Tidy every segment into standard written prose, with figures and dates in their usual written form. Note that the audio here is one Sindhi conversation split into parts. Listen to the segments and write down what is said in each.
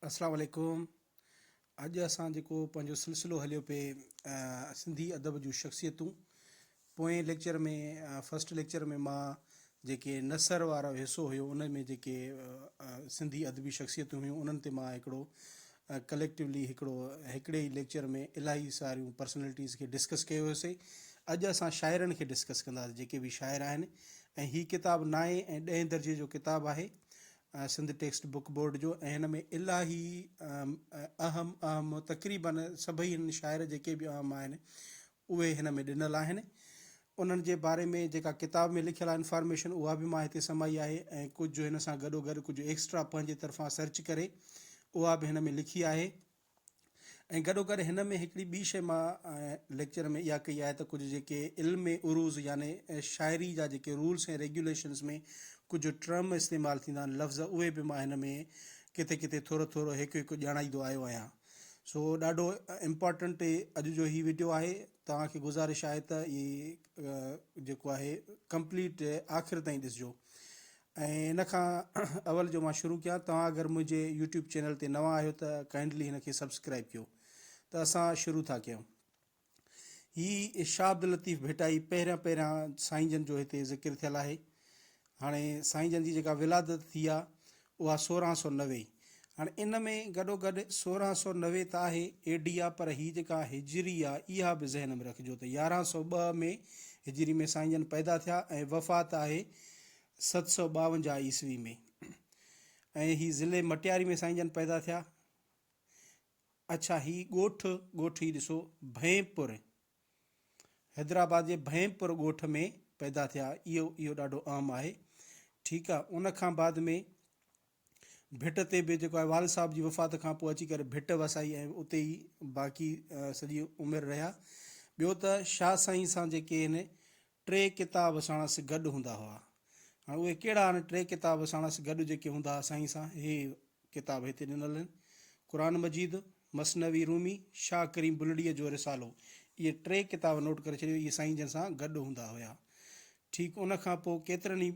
اسلام عليڪم اڄ اسان جيڪو پنهنجو سلسلو هليو پئي سنڌي ادب جون شخصيتون پوئين ليڪچر ۾ فرسٽ ليڪچر ۾ مان جيڪي نثر وارو حصو هيو ان ۾ جيڪي سنڌي ادبي شخصيتون هيون انهن تي مان هڪڙو ڪليڪٽولي هڪڙو هڪڙي ئي ليڪچر ۾ الاهي ساريون پرسنلٽيز کي ڊسڪس ڪيو هيوسي اڄ اسان شاعرن کي ڊسڪس ڪنداسين جيڪي به شاعر آهن ۽ هي ڪتاب نائين ۽ ڏهين درجي جو ڪتاب آهي سنڌ ٽيڪسٽ بڪ بورڊ جو ۽ هن ۾ الاهي اهم اهم تقريبن سڀئي هن شاعر جيڪي به اهم آهن اهي هن ۾ ڏنل آهن انهن جي باري ۾ جيڪا ڪتاب ۾ لکيل آهي انفارميشن اها به مان هتي سمائي آهي ۽ ڪجهه هن سان گڏو گڏ ڪجهه ايڪسٽرا پنهنجي طرفان سرچ ڪري اها به هن ۾ لکي آهي ۽ گڏوگڏ هن ۾ هڪڙي ٻي شيء مان ليڪچر ۾ اها ڪئي آهي ته ڪجهه جيڪي علم عروض يعني شاعري جا جيڪي رولس ۽ ريگيوليشنس ۾ ڪجهه ٽرم استعمال ٿيندا آهن لفظ اهي به مان هن ۾ ڪٿي ڪٿي ٿورو ٿورو هڪ هڪ ڄاڻائيندو آيو آهيان سو ڏاڍو امپارٽنٽ اڄ جو هي وڊيو آهي توهان کي گذارش آهي ته هي جيڪو آهي ڪمپليٽ آخر تائين ڏسجو ۽ ان کان اول جو مان شروع ڪيان توهان اگر منهنجي يوٽيوب چينل تي نوان آهيو ته ڪائنڊلي هن کي سبسڪرائب ڪيو ته اسان شروع ٿا ڪيون هي شاهه عبداللطيف ڀٽائي پهريان پهريان سائين جن جو هتي ذڪر ٿيل آهي هاڻي سائين جن جي جيڪا ولادت ٿي آهي اها 1690 هاڻي ان ۾ گڏو گڏ 1690 ته آهي اي ڊي آ پر هي جيڪا هجري آ اها به ذهن ۾ رکجو ته 1102 ۾ هجري ۾ سائين جن پيدا ٿيا ۽ وفات آهي 752 عيسوي ۾ ۽ هي ضلعي مٽياري ۾ سائين جن پيدا ٿيا. اڇا هي ڳوٺ ڳوٺ هي ڏسو ڀئينپور حيدرآباد جي ڀئينپور ڳوٺ ۾ پيدا ٿيا اهو اهو ڏاڍو اهم آهي ٺيڪ آ ان کان بعد ۾ ڀٽ تي به جيڪو آهي والد صاحب جي وفات کان پوء اچي ڪري ڀٽ وسائي ۽ اتي ئي باقي سڄي عمر رهيا ٻيو ته شاهه سائين سان جيڪي هن ٽي ڪتاب ساڻس گڏ هوندا هئا. هاڻ اهي ڪهڙا آهن ٽي ڪتاب ساڻس گڏ جيڪي هوندا هئا سائين سان هي ڪتاب هتي ڏنل آهن، قرآن مجيد، مثنوي رومي، شاهه ڪريم بلڙيء جو رسالو. اهي ٽي ڪتاب نوٽ ڪري ڇڏيو اهي سائين جن سان گڏ هوندا هيا. ٺيڪ ان کان پوء ڪيترن ئي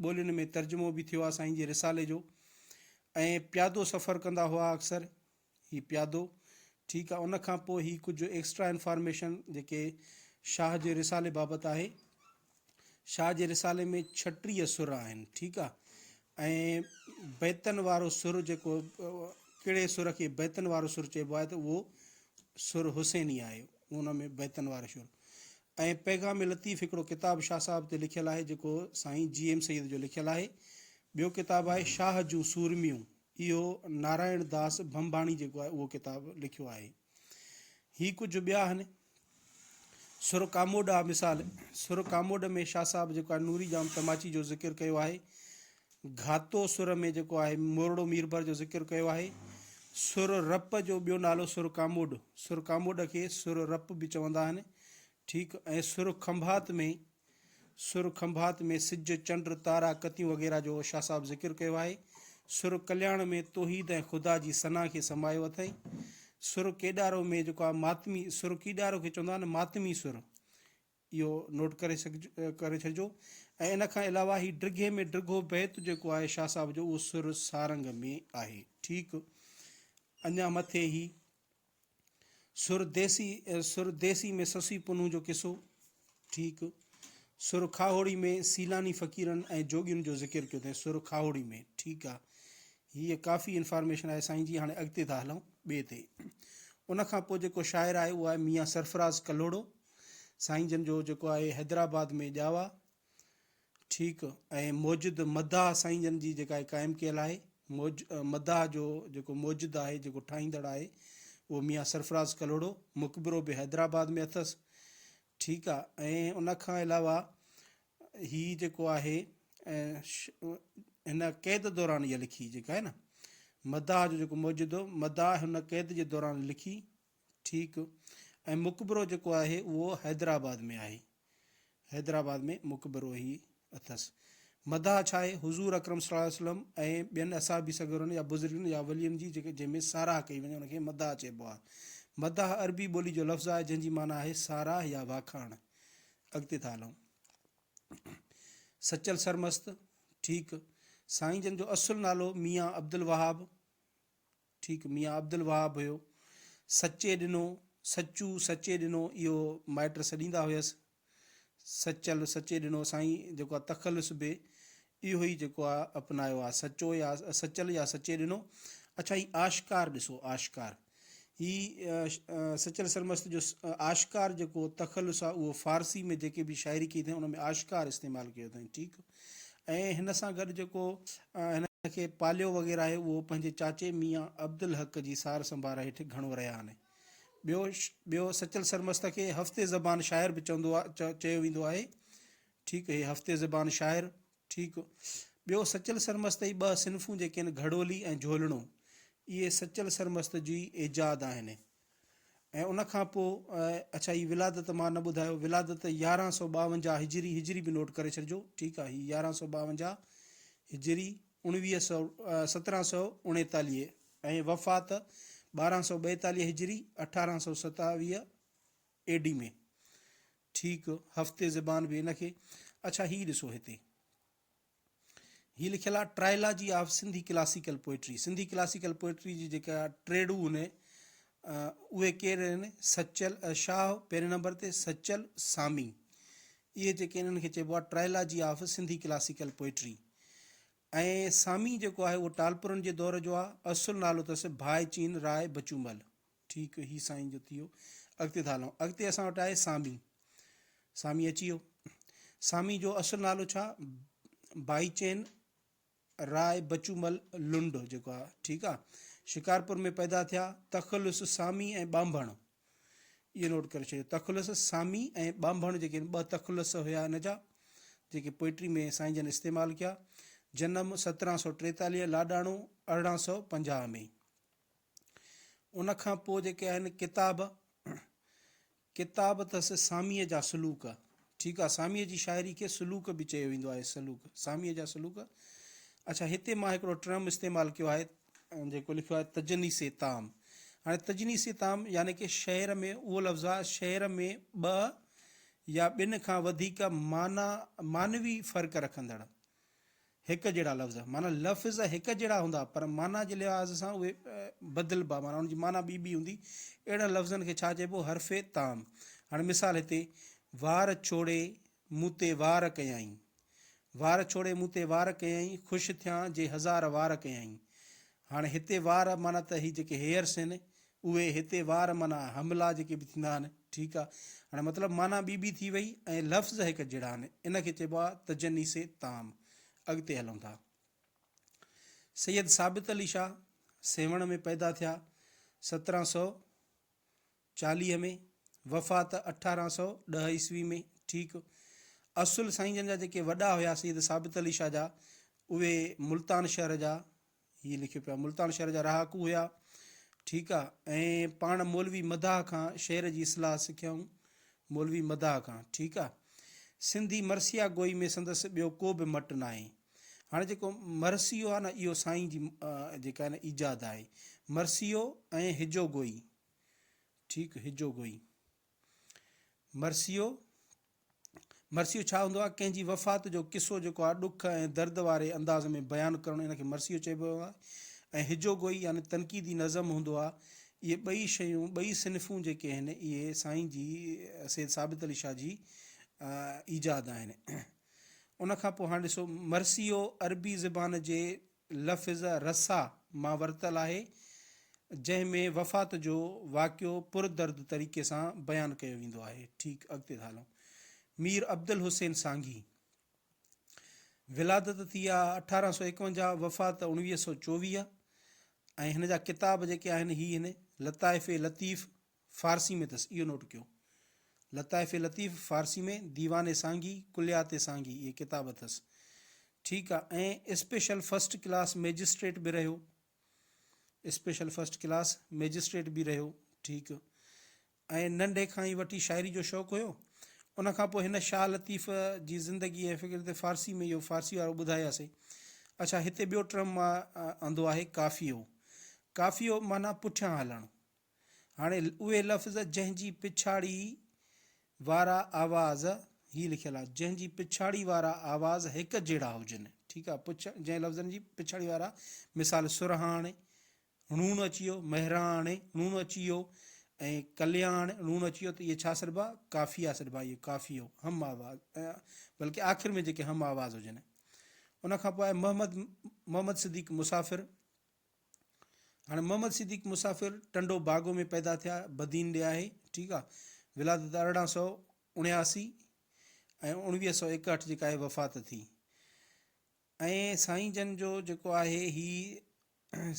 ٻولين ۾ ترجمو به ٿيو آهي سائين جي رسالي جو ۽ پيادو سفر ڪندا هئا اڪثر. هي پيادو ٺيڪ آ ان کان پوء هي ڪجهه ايڪسٽرا انفارميشن جيڪي شاهه جي رسالي بابت آهي شاهه جي رسالي ۾ 36 سر آهن ٺيڪ آ ۽ بيتن وارو سر جيڪو ڪهڙي سر کي بيتن وارو سر چئبو آهي ته اهو سر حسيني آهي ان ۾ بيتن وارو سر ۽ پيغام لطيف هڪڙو ڪتاب شاهه صاحب تي لکيل آهي جيڪو سائين جي ايم سيد جو لکيل آهي ٻيو ڪتاب آهي شاهه جون سورميون اهو نارائڻ داس ڀمڀاڻي جيڪو آهي اهو ڪتاب لکيو آهي. هي ڪجهه ٻيا آهن. سر ڪاموڏ آ مثال سر ڪاموڏ ۾ شاهه صاحب جيڪو آهي نوري ڄام تماچي جو ذڪر ڪيو آهي. گهاتو سر ۾ جيڪو آهي مورڙو ميربر جو ذڪر ڪيو آهي. سر رپ جو ٻيو نالو سر ڪاموڏ سر ڪاموڏ کي سر رپ به چوندا آهن. ٺيڪ ۽ سر کنڀات ۾ سر کنڀات ۾ سج، چنڊ، تارا، ڪتيون وغيره جو شاهه صاحب ذڪر ڪيو آهي. سر ڪلياڻ ۾ توحيد ۽ خدا جي ثنا کي سمايو اٿئي. سر ڪيڏارو ۾ جيڪو آهي ماتمي سر ڪيڏارو کي چوندا آهن ماتمي سر. اهو نوٽ ڪري ڪري ڇڏجو ۽ ان کان علاوه هي ڊگهي ۾ ڊگهو بيت جيڪو آهي شاهه صاحب جو اهو سر سارنگ ۾ آهي. ٺيڪ اڃا مٿي هي سر ديسي سر ديسي ۾ سسئي پنهون جو قصو، ٺيڪ، سر کاهوڙي ۾ سيلاني فقيرن ۽ جوڳين جو ذڪر ڪيو اٿائين سر کاهوڙي ۾، ٺيڪ آ. هيء ڪافي انفارميشن آهي سائين جي هاڻي اڳتي ٿا هلون ٻئي تي. ان کان پوء جيڪو شاعر آهي اهو آهي ميان سرفراز ڪلهوڙو سائين جن جو جيڪو آهي حيدرآباد ۾ ڄاوا ٺيڪ ۽ موجد مداح سائين جن جي جيڪا قائم ڪيل آهي موج مداح جو جيڪو موجد آهي جيڪو ٺاهيندڙ آهي اهو ميان سرفراز ڪلهوڙو مقبرو به حيدرآباد ۾ اٿس ٺيڪ آ ۽ ان کان علاوه هي جيڪو آهي هن قيد دوران اها لکي جيڪا آهي نه مداح جو جيڪو موجد مداح هن قيد جي دوران لکي ٺيڪ ۽ مقبرو جيڪو آهي اهو حيدرآباد ۾ آهي حيدرآباد ۾ مقبرو هي اٿس. مداح ڇا آهي؟ حضور اڪرم صلي الله عليه وسلم ۽ ٻين اصحابي سڳورن يا بزرگن يا ولين جي جيڪي جنهن ۾ ساراهه ڪئي وڃي ان کي مداح چئبو آهي. مداح عربي ٻولي جو لفظ آهي جنهن جي معنيٰ آهي ساراهه يا واکاڻ. اڳتي ٿا هلون. سچل سرمست، ٺيڪ، سائين جن جو اصل نالو ميان عبدالوهاب. ٺيڪ ميان عبدالوهاب هيو. سچي ڏنو، سچو، سچي ڏنو اهو مائٽ سڏيندا هيس. سچل، سچي ڏنو سائين جيڪو آ تخلص به اهو ئي جيڪو آ اپنايو آ سچو يا سچل يا سچي ڏنو. اڇا هي آشڪار ڏسو آشڪار هي سچل سرمست جو آشڪار جيڪو تخلص آ اهو فارسي ۾ جيڪي به شاعري ڪئي اٿائين ان ۾ آشڪار استعمال ڪيو اٿائين ٺيڪ ۽ هن سان گڏ جيڪو هن کي پاليو وغيره آهي اهو پنهنجي چاچي ميان عبدالحق جي سار سنڀار هيٺ گهڻو رهيا آهن. ٻيو ٻيو سچل سرمست کي هفتي زبان شاعر به چوندو چيو ويندو آهي ٺيڪ هي هفتي زبان شاعر ٺيڪ ٻيو سچل سرمست جي ٻه صنفون جيڪي آهن گهڙولي ۽ جهولڻو اهي سچل سرمست جي ايجاد آهن ۽ ان کان پوء اڇا هي ولادت مان نه ٻڌايو ولادت 1152 هجري هجري به نوٽ ڪري ڇڏجو ٺيڪ آهي هي 1152 هجري 1900 1739 ۽ وفات 1242 هجري 1827 اي ڊي ۾ ٺيڪ هفتي زبان به ان کي اڇا هي ڏسو هتي هي لکيل آهي trilogy of Sindhi classical poetry Sindhi classical poetry جي جيڪا ٽيڙو هن اهي ڪير آهن سچل شاهه پهرين نمبر تي سچل سامي اهي جيڪي انهن کي چئبو آهي trilogy of Sindhi classical poetry ۽ Sami جيڪو آهي اهو ٽالپرن جي دور جو آهي اصل نالو اٿس ڀائي چين راء بچومل ٺيڪ هي سائين جو ٿي ويو اڳتي ٿا هلون اڳتي اسان وٽ آهي سامي سامي اچي ويو سامي جو اصل نالو ڇا ڀائي چين راء بچومل لنڊ جيڪو آهي ٺيڪ آهي شڪارپور ۾ پيدا ٿيا تخلص سامي ۽ ٻانڀڻ اهو نوٽ ڪري ڇڏيو تخلص سامي ۽ ٻانڀڻ جيڪي ٻه تخلص هيا ان جا جيڪي پوئٽري ۾ سائين جن استعمال ڪيا جنم 1743 لاڏاڻو 1850 ۾ ان کان پوء جيڪي آهن ڪتاب ڪتاب اٿس ساميء جا سلوڪ ٺيڪ آهي ساميء جي شاعري کي سلوڪ به چيو ويندو آهي سلوڪ ساميء جا سلوڪ اڇا هتي مان هڪڙو ٽرم استعمال ڪيو آهي جيڪو لکيو آهي تجنيس تام هاڻي تجنيس تام يعني ڪي شعر ۾ اهو لفظ آهي شعر ۾ ٻه يا ٻن کان وڌيڪ معنيٰ معنوي فرق رکندڙ هڪ جهڙا لفظ معنيٰ لفظ هڪ جهڙا هوندا پر معنيٰ جي لحاظ سان اهي بدلبا معنيٰ ان جي معنيٰ ٻي ٻي هوندي اهڙن لفظن کي ڇا چئبو حرف تام هاڻي مثال هتي وار ڇوڙي مون تي وار ڪيائين وار ڇوڙي مون تي وار ڪيائين، خوش ٿيان جي هزار وار ڪيائين. هاڻي هتي وار معنيٰ ته هي جيڪي هيئرس آهن اهي هتي وار معنيٰ حملا جيڪي به ٿيندا آهن ٺيڪ آهي. هاڻي مطلب معنيٰ ٻي ٻي ٿي وئي ۽ لفظ هڪ جهڙا آهن ان کي چئبو آهي تجنيس تام. اڳتي هلون ٿا. سيد ثابت علي شاهه سيوهڻ ۾ پيدا ٿيا 1700. 40 ۾، وفات 1810 عيسوي ۾، ٺيڪ. اصل سائين جن جا جيڪي وڏا هيا سيد ثابت علي شاهه جا اهي ملتان شهر جا هي لکيو پيو آهي ملتان شهر جا رهاڪو هيا ٺيڪ آ ۽ پاڻ مولوي مداح کان شعر جي اصلاح سکيائون مولوي مداح کان ٺيڪ آ سنڌي مرثيه گوئي ۾ سندس ٻيو ڪو به مٽ ناهي هاڻي جيڪو مرثيو آهي نه اهو سائين جي جيڪا آهي نه ايجاد آهي مرثيو ۽ هجو گوئي ٺيڪ هجو گوئي مرثيو مرثيو ڇا هوندو آهي ڪنهن جي وفات جو قصو جيڪو آهي ڏک ۽ درد واري انداز ۾ بيان ڪرڻ ان کي مرثيو چئبو آهي ۽ هجو گوئي يعني تنقيدي نظم هوندو آهي اهي ٻئي شيون ٻئي صنفون جيڪي آهن اهي سائين جي سيد ثابت علي شاهه جي ايجاد آهن ان کان پوء هاڻي ڏسو مرثيو عربي زبان جي لفظ رثا مان ورتل آهي، جنهن ۾ وفات جو واقعو پردرد طريقي سان بيان ڪيو ويندو آهي. ٺيڪ اڳتي ٿا هلون. مير عبدالحسين سانگي ولادت ٿي آ 1851 وفات 1924 ۽ هن جا ڪتاب جيڪي آهن هي هن لطائف لطيف فارسي ۾ اٿس اهو نوٽ ڪيو. لطائف لطيف فارسي ۾ ديوان سانگي، ڪليات سانگي اهي ڪتاب اٿس. ٺيڪ آ ۽ اسپيشل فرسٽ ڪلاس مئجسٽريٽ به رهيو. اسپيشل فرسٽ ڪلاس مئجسٽريٽ به رهيو. ٺيڪ ۽ ننڍي کان ئي وٺي شاعري جو شوق هيو. ان کان پوء هن شاهه لطيف جي زندگي ۽ فڪر تي فارسي ۾ اهو فارسي وارو ٻڌاياسي. اڇا هتي ٻيو ٽرم مان آندو آهي قافيو. قافيو معنيٰ پٺيان هلڻ. هاڻي اهي لفظ جنهن جي پڇاڙي وارا آواز هي لکيل آهي جنهن جي پڇاڙي وارا آواز هڪ جهڙا هجن ٺيڪ آهي پڇ جنهن لفظن جي پڇاڙي وارا مثال سرهاڻ ڻون اچي ويو، مهراڻ، ڻون اچي ويو ۽ ڪلياڻ، ڻون اچي ويو ته اهي ڇا سڏبا؟ قافيا سڏبا. اهي قافيو هم آواز بلڪه آخر ۾ جيڪي هم آواز هجن. ان کان پوء آهي محمد محمد صديق مسافر. هاڻي محمد صديق مسافر ٽنڊو باگو ۾ پيدا ٿيا، بدين ڏي آهي، ٺيڪ آ. ولادت 1879 ۽ 1961 جيڪا آهي وفات ٿي. ۽ سائين جن جو جيڪو آهي هي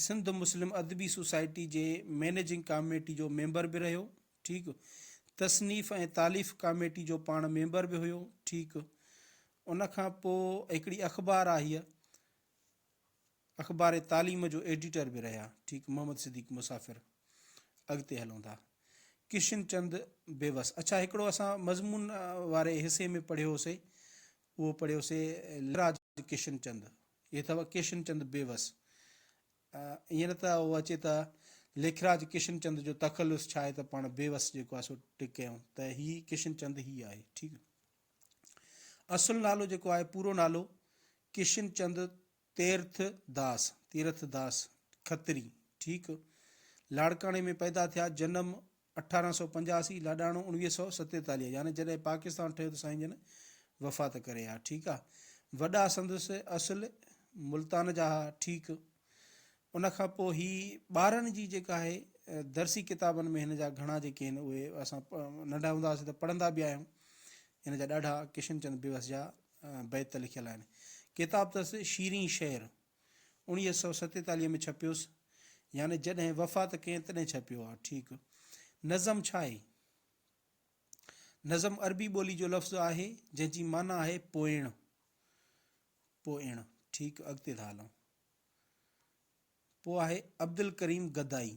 سنڌ مسلم ادبي سوسائٽي جي مئنيجنگ ڪاميٽي جو ميمبر به رهيو ٺيڪ تصنيف ۽ تاليف ڪاميٽي جو پاڻ ميمبر به هيو ٺيڪ ان کان پوء هڪڙي اخبار آهي هيء اخبار تعليم جو ايڊيٽر به رهيا ٺيڪ محمد صديق مسافر اڳتي هلون ٿا ڪشن چند بيوس اڇا هڪڙو اسان مضمون واري حصي ۾ پڙهيو هوسي اهو پڙهيوسي لراج ڪشن چند اهي اٿو ڪشن چند بيوس ائين نه ته اهو اچي ته ليکراج ڪشن چند جو تخلص ڇا آهي ته پاڻ بيوس جيڪو آهي سو ٽڪ ڪيون ته هي ڪشن چند هي آهي ٺيڪ اصل نالو جيڪو آهي پورو نالو ڪشن چند تيرٿ داس، تيرٿ داس کتري، ٺيڪ، لاڙڪاڻي ۾ پيدا ٿيا، جنم 1885، لاڏاڻو 1947 يعني جڏهن پاڪستان ٺهيو ته سائين جن وفات ڪري ها، ٺيڪ آ. وڏا سندس اصل ملتان جا ها، ٺيڪ. ان کان پوء هي ٻارن جي جيڪا آهي درسي ڪتابن ۾ هن جا گهڻا جيڪي آهن اهي اسان ننڍا هوندا هئاسين ته پڙهندا به آهيون، هن جا ڏاڍا ڪشن چند بيوس جا بيت لکيل آهن. ڪتاب اٿس شيرين شعر 1947 ۾ ڇپيس يعني جڏهن وفات ڪئين تڏهن ڇپيو آ. ٺيڪ. نظم ڇا آهي؟ نظم عربي ٻولي جو لفظ آهي جنهن جي معنيٰ آهي پوئڻ. پوئڻ. ٺيڪ اڳتي ٿا هلون. پوء آهي عبدالڪريم گدائي.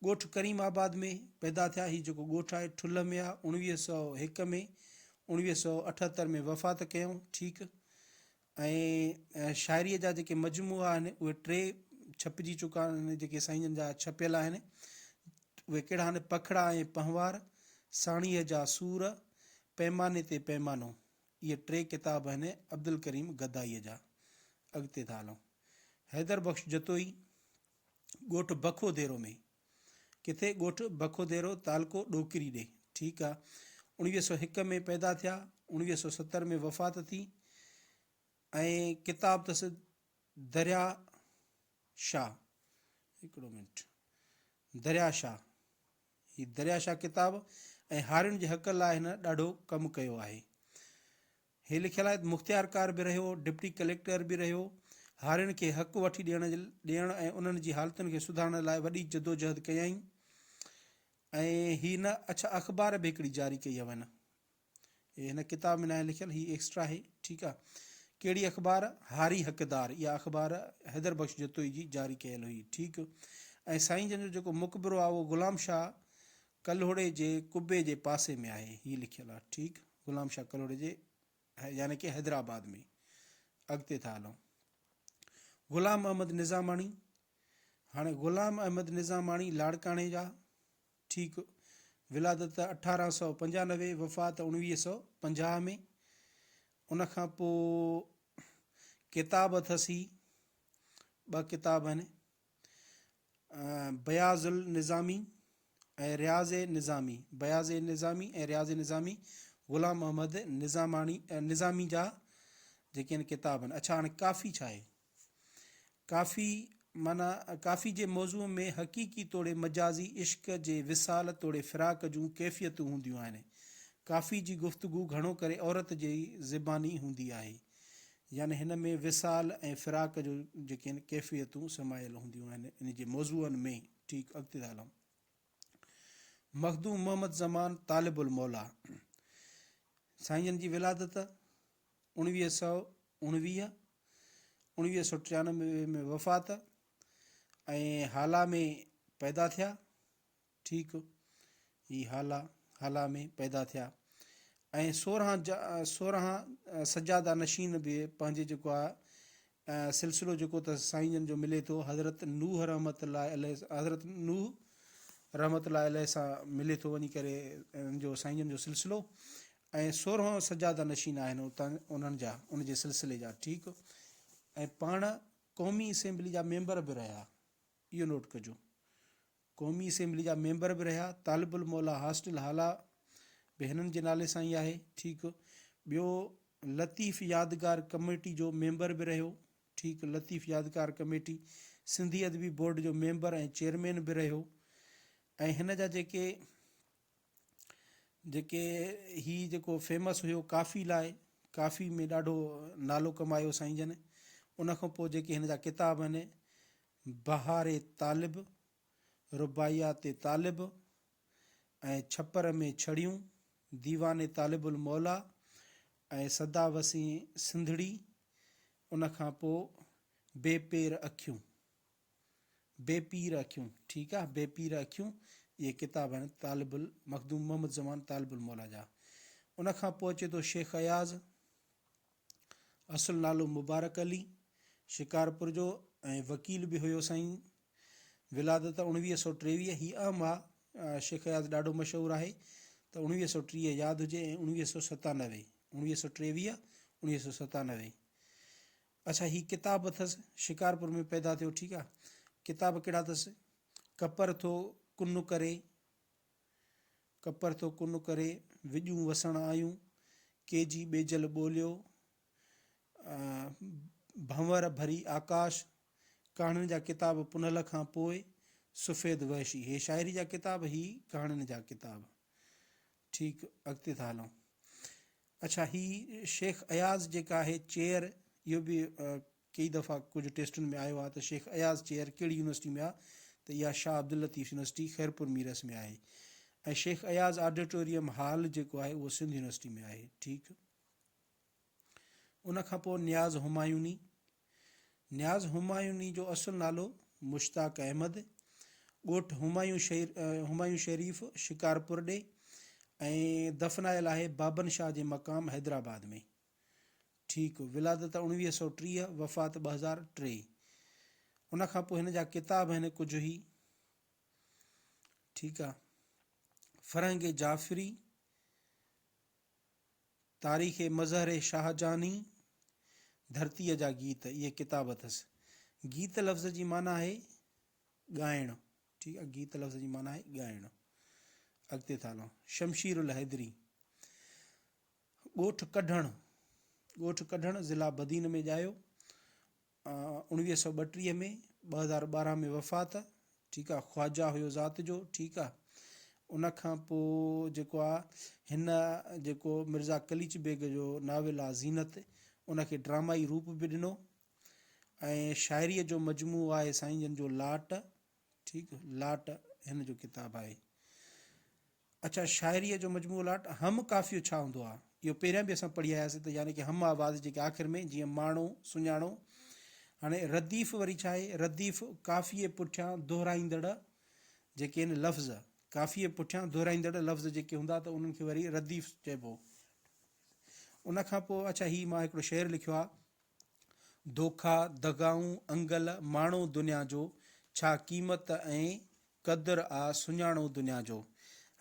ڳوٺ ڪريم آباد ۾ پيدا ٿيا. هي جيڪو ڳوٺ آهي ٺلهه ۾ آهي. 1901 ۾ 1978 ۾ وفات ڪيائون. ٺيڪ ۽ شاعريء جا جيڪي مجموعا آهن اهي ٽي ڇپجي چڪا آهن جيڪي سائين جن جا ڇپيل آهن اهي ڪهڙا آهن پکڙا ۽ پنهوار، ساڻيهه جا سور، پيماني تي پيمانو. اهي ٽي ڪتاب آهن عبدالڪريم گدائيء جا. اڳتي ٿا هلون. حيدر بخش جتوئي، ڳوٺ بکو ديرو ۾، ڪٿي؟ ڳوٺ بکو ديرو تعلقو ڏوڪري ڏي، ٺيڪ آ، 1901 ۾ پيدا ٿيا، 1970 ۾ وفات ٿي ۽ ڪتاب اٿس دريا شاهه، هڪڙو منٽ، دريا شاهه، هي دريا شاهه ڪتاب ۽ هارين جي حق لاء هن ڏاڍو ڪم ڪيو آهي. هي لکيل آهي ته مختيارڪار به رهيو، ڊپٽي ڪليڪٽر به رهيو، هارين کي حق وٺي ڏيڻ ڏيڻ ۽ انهن جي حالتن کي سڌارڻ لاء وڏي جدوجهد ڪيائين ۽ هي نه اڇا اخبار به هڪڙي جاري ڪئي هئائين. هي هن ڪتاب ۾ ناهي لکيل، هي ايڪسٽرا آهي، ٺيڪ آ. ڪهڙي اخبار؟ هاري حقدار، اها اخبار حيدر بخش جتوئي جي جاري ڪيل هئي، ٺيڪ. ۽ سائين جن جو جيڪو مقبرو آ اهو غلام شاهه ڪلهوڙي جي قبي جي پاسي ۾ آهي، هي لکيل آ، ٺيڪ. غلام شاهه ڪلهوڙي جي يعني ڪي حيدرآباد ۾. اڳتي ٿا هلون. غلام احمد نظاماڻي، هاڻي غلام احمد نظاماڻي لاڙڪاڻي جا، ٺيڪ، ولادت 1895، وفات 1950 ۾. ان کان پوء ڪتاب اٿس هي، ٻه ڪتاب آهن. بياض النظامي ۽ رياض نظامي، بياض نظامي ۽ رياض نظامي غلام محمد نظاماڻي نظامي جا جيڪي آهن ڪتاب آهن. اڇا هاڻي ڪافي ڇا آهي؟ ڪافي معنيٰ ڪافي جي موضوع ۾ حقيقي توڙي مجازي عشق جي وصال توڙي فراق جون ڪيفيتون هونديون آهن. ڪافي جي گفتگو گهڻو ڪري عورت جي زباني هوندي آهي. يعني هن ۾ وصال ۽ فراق جو جيڪي آهن ڪيفيتون سمايل هونديون آهن ان جي موضوعن ۾. ٺيڪ اڳتي ٿا هلون. مخدوم محمد زمان طالب الموليٰ سائين جن جي ولادت 1919، 1993 ۾ وفات ۽ هالا ۾ پيدا ٿيا. ٺيڪ هي هالا، هالا ۾ پيدا ٿيا ۽ 16 16 سجاده نشين به پنهنجي جيڪو آ سلسلو جيڪو ته سائين جن جو ملي ٿو حضرت نوح رحمت الله عليه حضرت نوح رحمت الله عليه سان ملي ٿو وڃي ڪري ان جو سائين جن جو سلسلو ۽ 16 سجاده نشين آهن اتان انهن جا ان جي سلسلي جا ٺيڪ ۽ پاڻ قومي اسيمبلي جا ميمبر به رهيا. اهو نوٽ ڪجو. قومي اسيمبلي جا ميمبر به رهيا. طالب الموليٰ هاسٽل هالا به هنن جي نالي سان ئي آهي. ٺيڪ. ٻيو لطيف يادگار ڪميٽي جو ميمبر به رهيو. ٺيڪ. لطيف يادگار ڪميٽي سنڌي ادبي بورڊ جو ميمبر ۽ چيئرمين به رهيو ۽ هن جا جيڪي جيڪي هي جيڪو فيمس هيو ڪافي لاء ڪافي ۾ ڏاڍو نالو ڪمايو سائين جن ان کان پوء جيڪي هن جا ڪتاب آهن بهار طالب رباعيات طالب ۽ ڇپر ۾ ڇڙيون ديوان طالب الموليٰ ۽ صدا وسين سنڌڙي ان کان پوء بي پير اکيون بي پير اکيون، ٺيڪ آ، بي پير اکيون، اهي ڪتاب آهن طالب المخدوم محمد زمان طالب الموليٰ جا. ان کان پوء اچي ٿو شيخ اياز، اصل نالو مبارڪ علي، شڪارپور جو ۽ وڪيل به هيو سائين. ولادت 1923، هي اهم آ، شيخ اياز ڏاڍو مشهور آهي ته 1930 ياد هجي ۽ 1997، 1923، 1997. اڇا هي ڪتاب اٿس شڪارپور ۾ پيدا ٿيو ٺيڪ آ ڪتاب ڪهڙا اٿس ڪپر ٿو ڪن ڪري ڪپر ٿو ڪن ڪري وڄون وسڻ آيون ڪي جي ٻيجل ٻوليو ڀنور ڀري آڪاش ڪهاڻين جا ڪتاب پنهل کان پوء سفيد وحشي هي شاعري جا ڪتاب هي ڪهاڻين جا ڪتاب ٺيڪ اڳتي ٿا هلون اڇا هي شيخ اياز جيڪا آهي چيئر اهو به ڪيئي دفعا ڪجهه ٽيسٽن ۾ آيو آهي ته شيخ اياز چيئر ڪهڙي يونيورسٽي ۾ آهي ته اها شاهه عبداللطيف يونيورسٽي خيرپور ميرس ۾ آهي ۽ شيخ اياز آڊيٽوريم هال جيڪو آهي اهو سنڌ يونيورسٽي ۾ آهي ٺيڪ ان کان پوء نياز همايوني، نياز همايوني جو اصل نالو مشتاق احمد، ڳوٺ همايون شريف شڪارپور ڏي ۽ دفنايل آهي بابن شاهه جي مقام حيدرآباد ۾. ٺيڪ ولادت 1930 وفات 2003. ان کان پوء هن جا ڪتاب آهن ڪجهه هي ٺيڪ آ فرهنگ جعفري، تاريخ مظهر شاهجهاني، ڌرتيء جا گيت، اهي ڪتاب اٿس. گيت لفظ جي معنيٰ آهي ڳائڻ. ٺيڪ آهي، گيت لفظ جي معنيٰ آهي ڳائڻ. اڳتي ٿا هلون. شمشير الحيدري، ڳوٺ ڪڍڻ، ڳوٺ ڪڍڻ ضلع بدين ۾ ڄايو. 1932 ۾ 2012 ۾ وفات ٺيڪ آ خواجه هيو ذات جو ٺيڪ آ ان کان پو جيڪو آ هن جيڪو مرزا قليچ بيگ جو ناول آ زينت ان کي ڊرامائي روپ به ڏنو ۽ شاعريء جو مجموعو آهي سائين جن جو لاٽ ٺيڪ لاٽ هن جو ڪتاب آهي. اڇا شاعريء جو مجموعو لاٽ هم قافيو ڇا هوندو آهي؟ اهو پهريان به اسان پڙهي آياسين ته يعني ڪي هم آواز جيڪي آخر ۾ جيئن ماڻو، سڃاڻو. هاڻي رديف وري ڇا آهي؟ رديف قافيي پٺيان دهرائيندڙ جيڪي آهن لفظ، قافيي پٺيان دهرائيندڙ لفظ جيڪي هوندا ته انهن کي وري رديف چئبو. ان کان پوء اڇا هي مان هڪڙو شعر لکيو آهي. دوکا، دغائون، انگل، ماڻو دنيا جو، ڇا قيمت ۽ قدر آ سڃاڻو دنيا جو.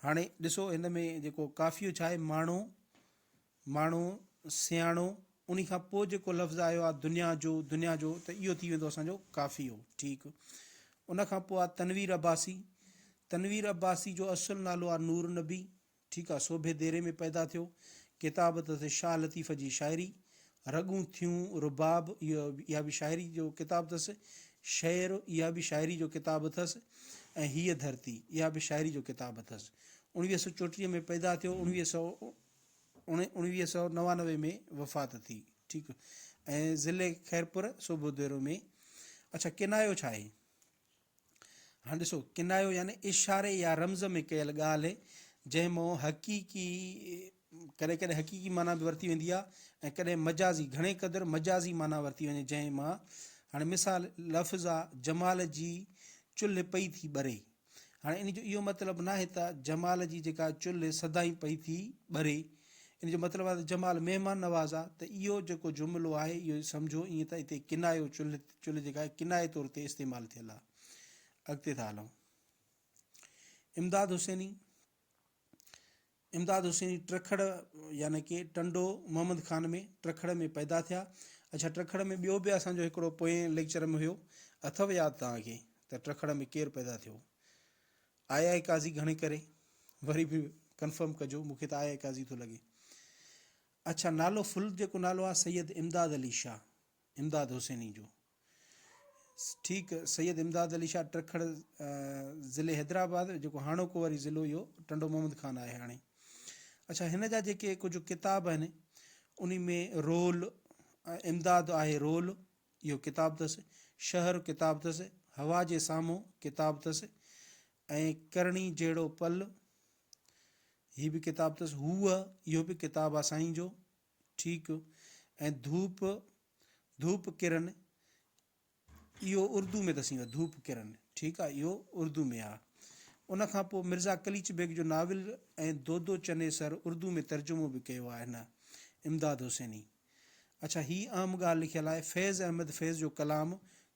هاڻي ڏسو هن ۾ جيڪو قافيو ڇا آهي ماڻو، ماڻو، سياڻو، انهي کان پوء جيڪو لفظ آيو آ دنيا جو، دنيا جو ته اهو ٿي ويندو اسان جو قافيو. ٺيڪ. ان کان پوء آ تنوير عباسي. تنوير عباسي جو اصل نالو آ نور نبي. ٺيڪ آ سوڀي ديري ۾ پيدا ٿيو. ڪتاب اٿس شاهه لطيف جي شاعري، رڳون ٿيون رباب اها به شاعري جو ڪتاب اٿس، شعر اها به شاعري جو ڪتاب اٿس ۽ هيء ڌرتي اها به شاعري جو ڪتاب اٿس. 1934 ۾ پيدا ٿيو 1999 ۾ وفات ٿي. ٺيڪ ۽ ضلعي خيرپور سوڀو ديرو ۾. اڇا ڪنايو ڇا آهي؟ هاڻ ڏسو ڪنايو يعني اشاري يا رمز ۾ ڪيل ڳالهه جنهن مان حقيقي ڪڏهن ڪڏهن حقيقي معنيٰ به ورتي ويندي آهي ۽ ڪڏهن مجازي گهڻي قدر مجازي معنيٰ ورتي وڃي جنهن مان هاڻي مثال لفظ آ جمال جي چلهه پئي ٿي ٻري هاڻي ان جو اهو مطلب ناهي ته جمال جي جيڪا چلهه سدائين پئي ٿي ٻري ان جو مطلب آهي ته جمال مهمان نواز آ ته اهو جيڪو جملو آهي اهو سمجهو ائين ته هتي ڪنايو چلهه چلهه جيڪا آهي ڪنايي طور تي استعمال ٿيل آهي. اڳتي ٿا هلون. امداد حسيني، امداد حسيني ٽرکڙ يعني ڪي ٽنڊو محمد خان ۾ ٽرکڙ ۾ پيدا ٿيا. اڇا ٽرکڙ ۾ ٻيو به اسان جو هڪڙو پوئين ليڪچر ۾ هيو اٿو ياد توهان کي؟ ته ٽکڙ ۾ ڪير پيدا ٿيو. آء آء قاضي گهڻي ڪري وري به ڪنفرم ڪجو مون کي ته آء آء قاضي ٿو لڳي. اڇا نالو فل جيڪو نالو آ سيد امداد علي شاهه امداد حسيني جو ٺيڪ سيد امداد علي شاهه ٽکڙ ضلعي حيدرآباد جيڪو هاڻوڪو واري ضلعو اهو ٽنڊو محمد خان آهي هاڻي اڇا هن جا جيڪي ڪجهه ڪتاب آهن انهي ۾ رول امداد آهي رول اهو ڪتاب اٿس شهر ڪتاب اٿس هوا جي سامهون ڪتاب اٿس ۽ ڪرڻي جهڙو پل هي به ڪتاب اٿس هوء اهو به ڪتاب آهي سائين جو ٺيڪ ۽ ڌوپ ڌوپ ڪرن اهو اردو ۾ اٿس اهو ڌوپ ڪرن ٺيڪ آهي اهو اردو ۾ آهي ان کان پوء مرزا قليچ بيگ جو ناول ۽ دودو چنيسر اردو ۾ ترجمو به ڪيو آهي هن امداد حسيني اڇا هي اهم ڳالهه لکيل آهي فيض احمد فيض جو ڪلام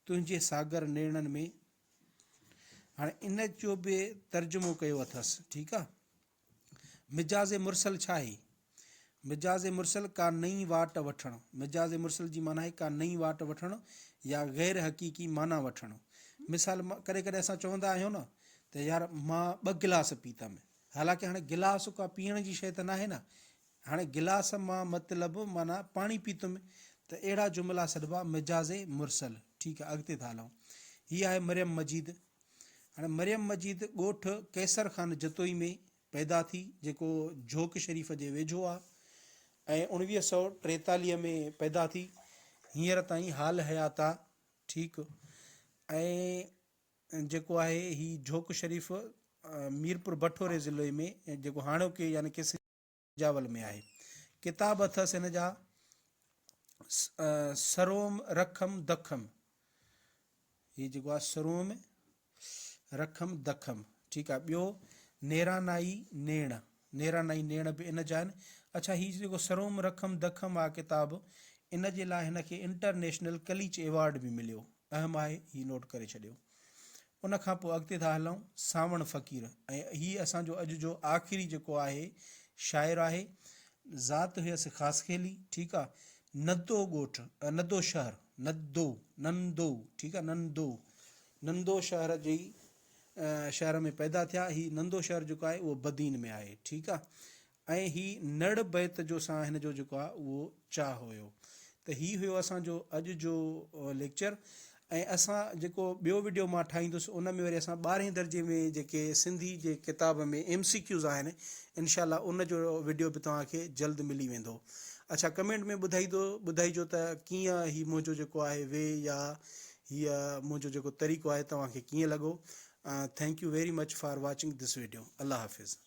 تنهنجي ساگر نيڻن ۾ هاڻي ان جو به ترجمو ڪيو اٿس ٺيڪ آهي مجاز مرسل ڇا آهي؟ مجاز مرسل ڪا نئين واٽ وٺڻ. مجاز مرسل جي معنيٰ آهي ڪا نئين واٽ وٺڻ يا غير حقيقي معنيٰ وٺڻ. مثال ڪڏهن ڪڏهن اسان چوندا آهيون نه ته يار مان ٻه گلاس پيتم. حالانڪه هاڻي گلاس ڪا پيئڻ جي شيء ته ناهي نه. هاڻي گلاس مان مطلب معنيٰ پاڻي پيتم ته اهڙا جملا سڏبا مجاز مرسل. ٺيڪ آهي اڳتي ٿا هلون. هي آهي مريم مجيد. هاڻي مريم مجيد ڳوٺ قيصر خان جتوئي ۾ پيدا ٿي جيڪو جهوڪ شريف جي ويجهو آ ۽ 1943 ۾ پيدا ٿي هينئر تائين حال حيات آ ٺيڪ ۽ جيڪو آهي هي جهوڪ شريف ميرپور بٺوري ضلعي ۾ جيڪو هاڻوڪي يعني ڪي سجاول ۾ آهي. ڪتاب اٿس هن جا سروم رکم دکم هي جيڪو آهي سروم رکم دکم ٺيڪ آهي ٻيو نيرانائي نيڻ نيرانائي نيڻ به ان جا آهن اڇا هي جيڪو سروم رکم دکم آهي ڪتاب ان جي لاء هن کي انٽرنيشنل قليچ ايوارڊ به مليو اهم آهي هي نوٽ ڪري ڇڏيو. ان کان پوء اڳتي ٿا هلون سانوڻ فقير ۽ هي اسان جو اڄ جو آخري جيڪو آهي شاعر آهي ذات هيس خاصخيلي ٺيڪ آ ندو ڳوٺ ندو شهر ندو نندو ٺيڪ آ نندو نندو شهر جي شهر ۾ پيدا ٿيا هي نندو شهر جيڪو آهي اهو بدين ۾ آهي ٺيڪ آ ۽ هي نڙ بيت جو سان هن جو جيڪو آهي اهو چاهه هيو ته هي هيو اسان جو اڄ جو ليڪچر ۽ اسان جيڪو ٻيو وڊيو مان ٺاهيندس ان ۾ وري اسان ٻارهين درجي ۾ جيڪي سنڌي جي ڪتاب ۾ ايم سي ڪيوز آهن انشاء الله ان جو وڊيو به توهان کي جلد ملي ويندو اڇا ڪمينٽ ۾ ٻڌائيندو ٻڌائيجو ته ڪيئن هي منهنجو جيڪو آهي وي يا هي منهنجو جيڪو طريقو آهي توهان کي ڪيئن لڳو thank you very much for watching this video Allah Hafiz.